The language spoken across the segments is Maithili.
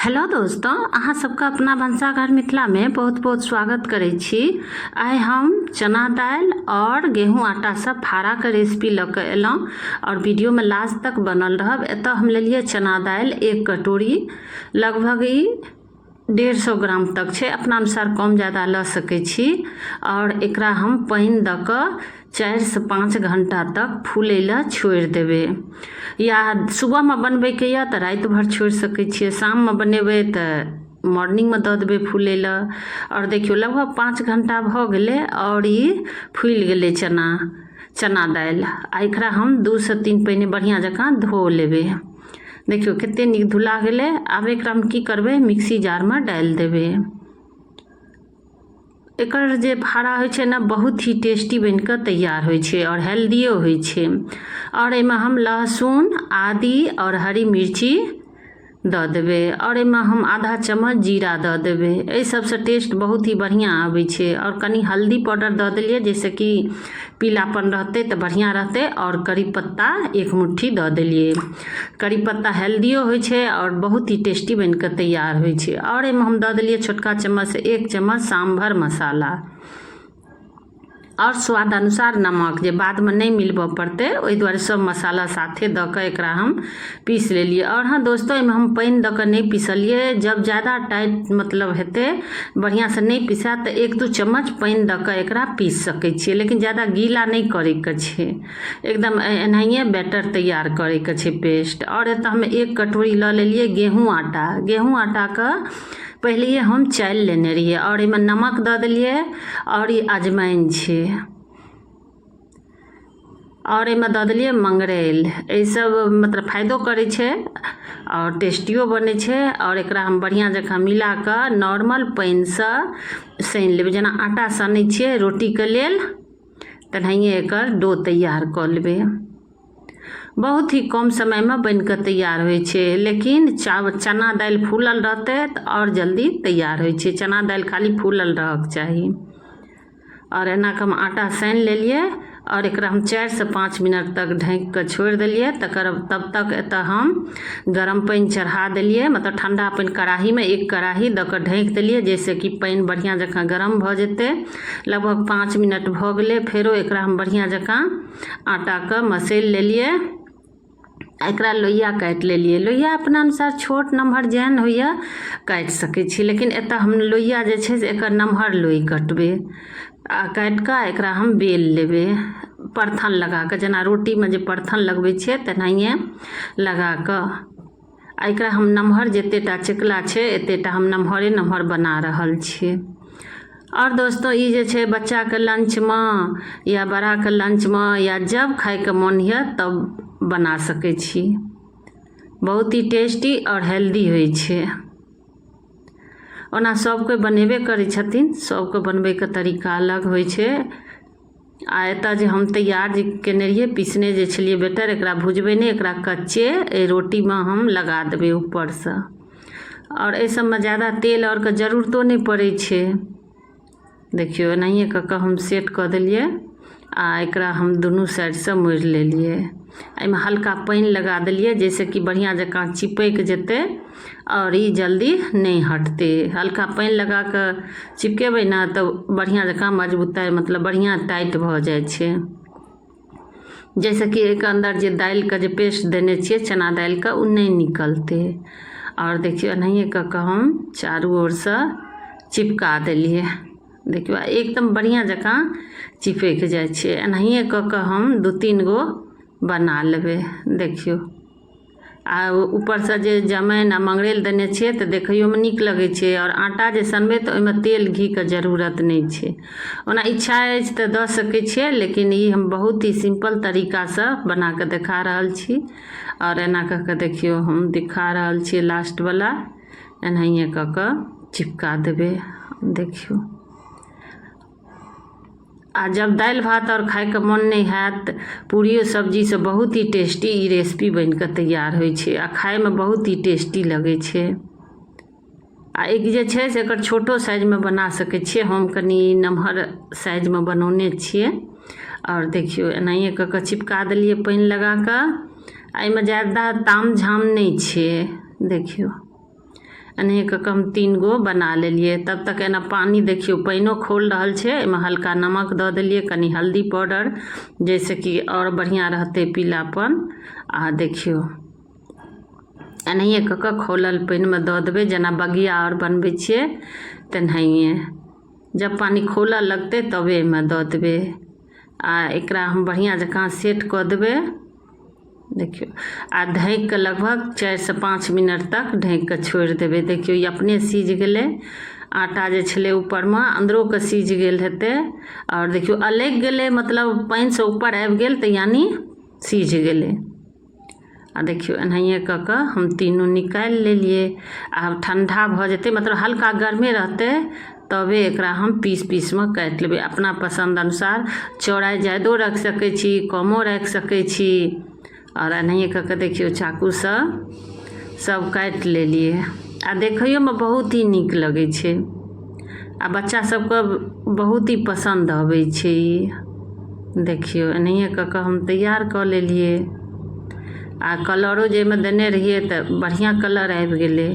हेलो दोस्तों, अहाँ सबके अपना भनसाघर मिथिलामे बहुत बहुत स्वागत करै छी। आइ हम चना दालि और गेहूं आटा से फाड़ाके रेसिपी लऽ के एलहुँ और वीडियोमे लास्ट तक बनल रहब। एतऽ हम लेलियै चना दालि 1 कटोरी, लगभग ई 150 ग्राम तक छै, अपना अनुसार कम ज़्यादा लऽ सकै छी। और एकरा हम पानि दऽ कऽ 4 से 5 घंटा तक फूलै लए छोड़ि देबै। या सुबहमे बनबैके यऽ तऽ राति भरि छोड़ि सकै छियै, शाममे बनेबै तऽ मॉर्निंगमे दऽ देबै फूलै लए। आओर देखियौ लगभग 5 घंटा भऽ गेलै आओर ई फूलि गेलै चना दालि। आ एकरा हम 2 से 3 पानि बढ़िआँ जकाँ धो लेबै। देखियौ कते नीक धुला गेलै। आब एकरा हम की करबै, मिक्सी जारमे डालि देबै। एकर जे फाड़ा होइ छै ने बहुत ही टेस्टी बनि कऽ तैयार होइ छै आओर हेल्दियो होइ छै। आओर एहिमे हम लहसुन, आदी आओर हरी मिर्ची दऽ देबै आओर एहिमे हम आधा चम्मच जीरा दऽ देबै। एहि सबसँ टेस्ट बहुत ही बढ़िआँ आबै छै। आओर कनि हल्दी पाउडर दऽ देलियै जाहिसँ कि पीलापन रहतै तऽ बढ़िआँ रहतै। आओर करी पत्ता 1 मुट्ठी दऽ देलियै। करी पत्ता हेल्दियो होइ छै आओर बहुत ही टेस्टी बनि कऽ तैयार होइ छै। आओर एहिमे हम दऽ देलियै छोटका चम्मचसँ 1 चम्मच सांभर मसाला आओर स्वाद अनुसार नमक, जे बादमे नहि मिलबऽ पड़तै ओहि दुआरे सब मसाला साथे दऽ कऽ एकरा हम पीस लेलियै। आओर हँ दोस्तो, एहिमे हम पानि दऽ कऽ नहि पिसलियै। जब ज्यादा टाइट मतलब हेतै, बढ़िआँसँ नहि पिसायत तऽ 1-2 चम्मच पानि दऽ कऽ एकरा पीस सकै छियै, लेकिन ज्यादा गीला नहि करैके छै, एकदम एनाहिए बैटर तैयार करैके छै पेस्ट। आओर एतऽ हम 1 कटोरी लऽ लेलियै गेहूँ आटा। गेहूँ आटाके पहिलैए हम चालि लेने रहियै आओर एहिमे नमक दऽ देलियै आओर ई अजमाइन छै आओर एहिमे दऽ देलियै मंगरैल। एहिसब मतलब फायदो करै छै आओर टेस्टियो बनै छै। आओर एकरा हम बढ़िआँ जकाँ मिला कऽ नॉर्मल पानिसँ सानि लेबै, जेना आटा सनै छियै रोटीके लेल तेनाहिए एकर डो तैयार कऽ लेबै। बहुत ही कम समयमे बनि कऽ तैयार होइ छै, लेकिन चना दालि फूलल रहतै तऽ आओर जल्दी तैयार होइ छै। चना दालि खाली फूलल रहक चाही। आओर एना कऽ हम आटा सानि लेलियै आओर एकरा हम 4 से 5 मिनट तक ढाँकि कऽ छोड़ि देलियै। तकर तब तक एतऽ हम गरम पानि चढ़ा देलियै, मतलब ठण्डा पानि कड़ाहीमे 1 कड़ाही दऽ कऽ ढाँकि देलियै, जाहिसँ कि पानि बढ़िआँ जकाँ गरम भऽ जेतै। लगभग 5 मिनट भऽ गेलै। फेरो एकरा हम बढ़िआँ जकाँ आटाके मसैल लेलियै, एकरा लोहिया काटि लेलियै। लोहिया अपना अनुसार छोट नमहर जेहन होइए काटि सकै छी, लेकिन एतऽ हम लोहिया जे छै से एकर नमहर लोइ कटबै। आ काटि कऽ एकरा हम बेल लेबै परथन लगा कऽ, जेना रोटीमे जे परथन लगबै छियै तेनाहिए लगा कऽ। आ एकरा हम नमहर जतेटा चकला छै एतेटा हम नमहरे नमहर बना रहल छियै। आओर दोस्तो, ई जे छै बच्चाके लंचमे या बड़ाके लंचमे या जब खाइके मोन यऽ तब बना सकै छी। बहुत ही टेस्टी आओर हेल्दी होइ छै। ओना सब कोइ बनेबे करै छथिन, सबके बनबैके तरीका अलग होइ छै। आ एतऽ जे हम तैयार जे केने रहियै, पीसने जे छलियै बैटर, एकरा भुजबै नहि, एकरा कच्चे एहि रोटीमे हम लगा देबै ऊपरसँ। आओर एहि सबमे ज्यादा तेल आओरके जरूरतो नहि पड़ै छै। देखियौ एनाहिए कऽ कऽ हम सेट कऽ देलियै आ एकरा हम दुनू साइडसँ मोड़ि लेलियै। एहिमे हल्का पानि लगा देलियै जाहिसँ कि बढ़िआँ जकाँ चिपकि जेतै आओर ई जल्दी नहि हटतै। हल्का पानि लगा कऽ चिपकेबै ने तऽ बढ़िआँ जकाँ मजबूताइ मतलब बढ़िआँ टाइट भऽ जाइ छै, जाहिसँ कि एहिके अन्दर जे दालिके जे पेस्ट देने छियै चना दालिके ओ नहि निकलतै। आओर देखियौ एनाहिए कऽ कऽ हम चारू ओरसँ चिपका देलियै। देखियौ एकदम बढ़िआँ जकाँ चिपकि जाइ छै। एनाहिए कऽ कऽ हम 2-3 गो बना लेबै। देखियौ आ ऊपरसँ जे जमाइन आ मंगरैल देने छियै तऽ देखैयोमे नीक लगै छै। आओर आटा जे सनबै तऽ ओहिमे तेल घीके जरूरत नहि छै। ओना इच्छा अछि तऽ दऽ सकै छियै, लेकिन ई हम बहुत ही सिम्पल तरीकासँ बना कऽ देखा रहल छी। आओर एना कऽ कऽ देखियौ हम दिखा रहल छियै लास्टवला एनाहिए कऽ कऽ चिपका देबै। देखियौ आ जब दालि भात आओर खाइके मोन नहि हैत, पूरियो सब्जीसँ बहुत ही टेस्टी ई रेसिपी बनि कऽ तैयार होइ छै आ खाइमे बहुत ही टेस्टी लगै छै। आ एक जे छै से एकर छोटो साइजमे बना सकै छियै, हम कनि नमहर साइजमे बनौने छियै। आओर देखियौ एनाहिए कऽ कऽ चिपका देलियै पानि लगा कऽ। एहिमे ज्यादा ताम झाम नहि छै। देखियौ एनाहिए कऽ कऽ हम 3 गो बना लेलियै। तब तक एना पानि देखियौ पानिओ खोलि रहल छै। एहिमे हल्का नमक दऽ देलियै, कनि हल्दी पाउडर, जाहिसँ कि आओर बढ़िआँ रहतै पीलापन। आ देखियौ एनाहिए कऽ कऽ खौलल पानिमे दऽ देबै, जेना बगिया आओर बनबै छियै तेनाहिए। जब पानि खौलऽ लगतै तबे एहिमे दऽ देबै आ एकरा हम बढ़िआँ जकाँ सेट कऽ देबै। देखियौ आ ढकि कऽ लगभग 4 से 5 मिनट तक ढकि कऽ छोड़ि देबै। देखियौ, ई अपने सिझ गेलै। आटा जे छलै ऊपरमे अन्दरोके सिझ गेल हेतै। आओर देखियौ, अलगि गेलै, मतलब पानिसँ ऊपर आबि गेल तऽ यानि सिझ गेलै। आ देखियौ, एनाहिए कऽ कऽ हम तीनू निकालि लेलियै। आब ठण्डा भऽ जेतै, मतलब हल्का गर्मे रहतै, तबे एकरा हम पीस पीसमे काटि लेबै। अपना पसन्द अनुसार चौड़ाइ जादो राखि सकै छी, कमो राखि सकै छी। आओर एनाहिए कऽ कऽ देखियौ, चाकूसँ सब काटि लेलियै। आ देखैयोमे बहुत ही नीक लगै छै आ बच्चा सबके बहुत ही पसन्द अबै छै ई। देखियौ, एनाहिए कऽ कऽ हम तैयार कऽ लेलियै। आ कलरो जाहिमे देने रहियै तऽ बढ़िआँ कलर आबि गेलै।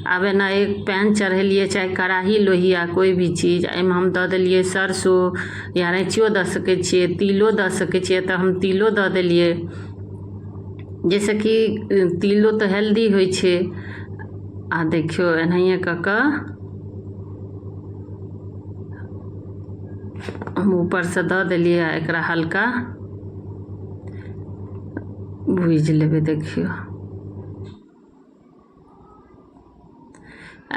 आब एना एक पैन चढ़ेलियै, चाहे कड़ाही, लोहिया, कोइ भी चीज। एहिमे हम दऽ देलियै सरसो या रैचियो दऽ सकै छियै, तिलो दऽ सकै छियै। तऽ हम तिलो दऽ देलियै, जाहिसँ कि तिलो तऽ हेल्दी होइ छै। आ देखियौ, एनाहिए कऽ कऽ हम ऊपरसँ दऽ देलियै आ एकरा हल्का भुजि लेबै। देखियौ,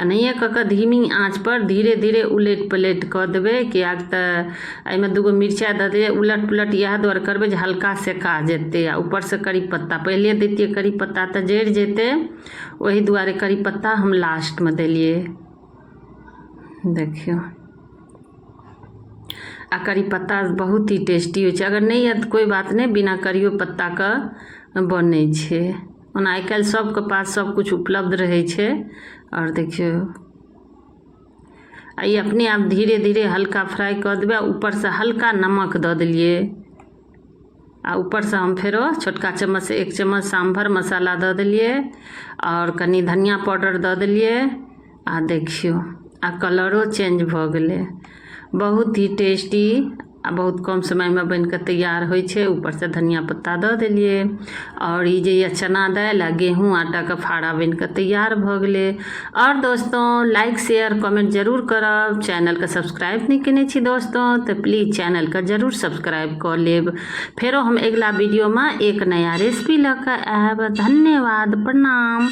एनाहिए कऽ कऽ धीमी आँचपर धीरे धीरे उलटि पलटि कऽ देबै, किएक तऽ एहिमे दूगो मिरचाइ दऽ देबै। उलट पुलट इएह दुआरे करबै जे हल्का सेका जेतै। आ ऊपरसँ करी पत्ता पहिले दैतियै, करी पत्ता तऽ जरि जेतै, ओहि दुआरे करी पत्ता हम लास्टमे देलियै। देखियौ, आ करी पत्ता बहुत ही टेस्टी होइ छै। अगर नहि यऽ तऽ कोइ बात नहि, बिना करियो पत्ताके बनै छै। ओना आइ काल्हि सबके पास सब किछु उपलब्ध रहै छै। आओर देखियौ, आ ई अपने आप धीरे धीरे हल्का फ्राइ कऽ देबै। आ ऊपरसँ हल्का नमक दऽ देलियै। आ ऊपरसँ हम फेरो छोटका चम्मचसँ 1 चम्मच साम्भर मसाला दऽ देलियै आओर कनि धनिया पाउडर दऽ देलियै। आ देखियौ, आ कलरो चेंज भऽ गेलै। बहुत ही टेस्टी आ बहुत कम समयमे बनि कऽ तैयार होइ छै। ऊपरसँ धनिया पत्ता दऽ देलियै। आओर ई जे यऽ चना दालि आ गेहूँ आटाके फाड़ा बनि कऽ तैयार भऽ गेलै। आओर दोस्तों, लाइक, शेयर, कमेंट जरूर करब। चैनलके सब्सक्राइब नहि केने छी दोस्तों, तऽ प्लीज चैनलके जरूर सब्सक्राइब कऽ लेब। फेरो हम अगिला वीडियोमे एक नया रेसिपी लऽ कऽ आयब। धन्यवाद, प्रणाम।